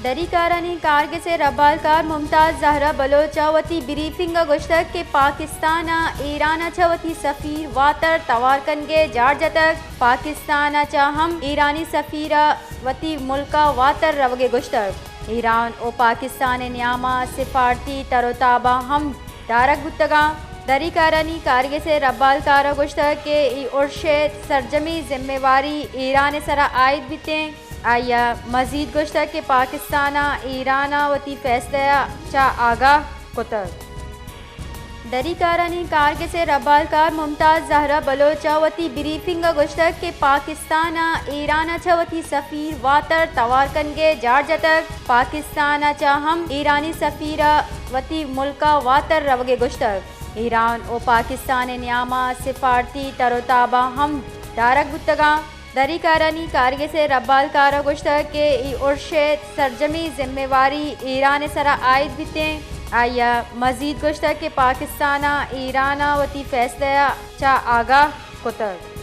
دری کارانی کارگس ءِ ربالکار ممتاز زہرا بلوچ ءَ وتی بریفنگ ءَ گوشتگ کہ پاکستان ءَ ایران ءَ چہ وتی سفیر واتر توار کنگ ءِ جاڑ جتگ۔ پاکستان ءَ چہ ہم ایرانی سفیر ءَ وتی ملک ءَ واتر روگ ءِ گوشتگ۔ ایران ءُ پاکستان ءِ نیام ءَ سفارتی تر ءُ تاباں ہم دارگ بوتگاں۔ دری کارانی کارگس ءِ ربالکار ءَ گوشتگ کہ اے ارش ءِ سرجمیں ذمہ واری ایران ءِ سرا عائد بیتیں۔ آئی ءَ مزید گوشتگ کہ پاکستان ءَ ایران ءَ وتی فیصلہ ءَ چہ آگاہ کتگ۔ دری کارانی کارگس ءِ ربالکار ممتاز زہرا بلوچ ءَ وتی بریفنگ ءَ گوشتگ کہ پاکستان ءَ ایران ءَ چہ وتی سفیر واتر توار کنگ ءِ جاڑ جتگ۔ پاکستان ءَ چہ ہم ایرانی سفیر ءَ وتی ملک ءَ واتر روگ ءِ گوشتگ۔ ایران ءُ پاکستان ءِ نیام ءَ سفارتی تر ءُ تاباں ہم دارگ بوتگاں۔ دری کارانی کارگس ءِ ربالکار ءَ گوشتگ کہ اے ارش ءِ سرجمیں ذمہ واری ایران ءِ سرا عائد بیتیں۔ آئی ءَ مزید گوشتگ کہ پاکستان ءَ ایران ءَ وتی فیصلہ ءَ چہ آگاہ کتگ۔